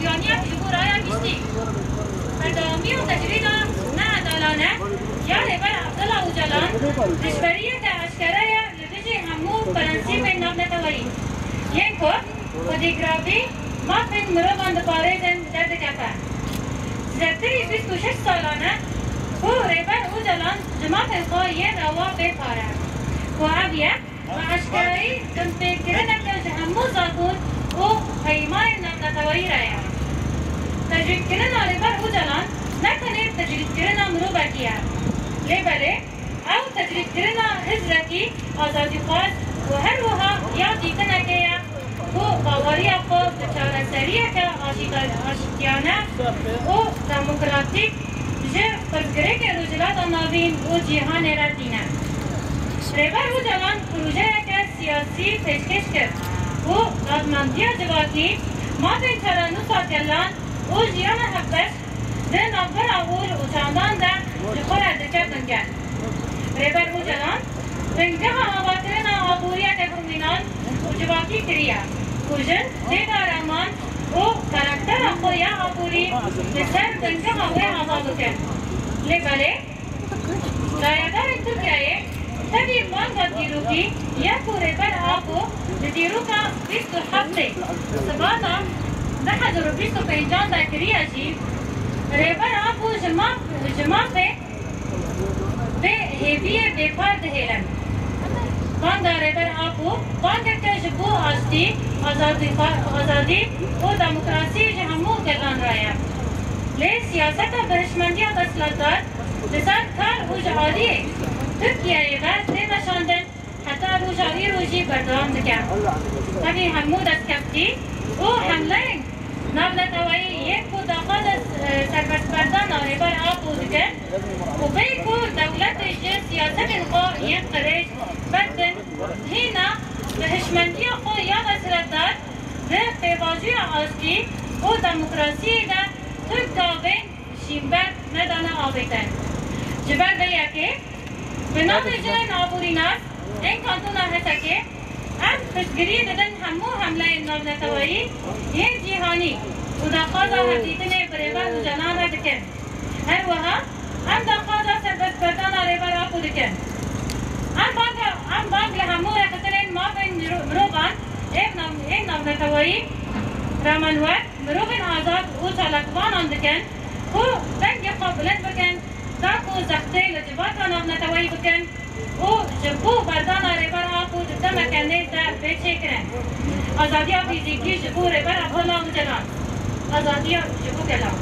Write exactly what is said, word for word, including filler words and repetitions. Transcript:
Yaniyek ji bo raya giştî. Berdewamiya tecrîda needalane ya Rêber Abdullah Ocalan dijberiyeke eşkere ye li dijî hemû prensîpên navneteweyî yên ku xwedîgravî mafên mirovan diparêzin derdikeve. Zêdetirî bîst û şeş salan e ku Rêber Ocalan ji mafên xwe yên rewa bê pare. Ku ev ye, bi eşkerayî binpêkirineke ji hemû zakon û peymanên navneteweyî re ye. Tecrîdkirina Rêber Ocalan ne tenê tecrîdkirina mirovekî ye, lê belê ew tecrîdkirina hizrekî azadîxwaz û her wiha ya dîtinekê ye ku baweriya xwe bi çareseriyeke aşîta-, aştiyane û demokratîk ji pirsgirêkên Rojhilata Navîn û cîhanê re tîne. Rêber Ocalan projeyeke siyasî pêşkêş kir û dadmendiya civakî, mafên çarenûsa gelan û jiyana hevbeş di navbera ol û çandan de ji xwe re dike bingeh. Rêber Ocalan bingeha avakirina aboriyeke komînal û civakî kiriye ku jin tê de reman û karaktera xwe ya aborî li ser bingeha wê ava bikin. Lê belê, rayedarên Tirkiyeyê tevî manga dîrokî ya ku Rêber Apo li dîroka bîst û heftê Sibata du hezar û bîst û pêncan de kiriye jî, Rêber Apo ji maf, ji mafê bê hêviyê bêpar dihêlin. Banga Rêber Apo bangeke ji bo aştî, azadî, azadî û demokrasiyê ji hemû gelan re ye. Lê siyaseta bi hişmendiya desthilatdar li ser kar û ji aliyê Tirkiyeyê ve tê meşandin, heta roja îro jî berdewam dike. Tevî hemû destkeftî û hemleyên navneteweyî yên ku daxwaza, e, serbestberdana Rêber Apo dikin û bê ku dewletê ji siyasetên xwe yên qirêj berdin, hîna bi hişmendiya xwe ya desthilatdar di pêvajoya aştî û demokrasiyê de tu gavên şînber nedane avêtin. Ji ber vê yekê, bi navê jinên aborînas ên kantona Hesekê, em piştgirî didin hemû hemleyên navneteweyî yên cîhanî û daxwaza hevdîtinê bi Rêber Ocalan re dikin. Her wiha em daxwaza serbestberdana Rêber Apo dikin. Em bang, em bang li hemû rêxitinên mafên miro-, mirovan ên nav-, ên navneteweyî re me li wer mirovên azad û çalakvanan dikin ku dengê xwe bilind bikin, da ku zextê li civaka navneteweyî bikin û ji bo berdana Rêber Apo di demeke nêz de bê çêkirin. Azadiya fîzîkî ji bo Rêber Abdullah Ocalan. Azadiya ji bo gelan.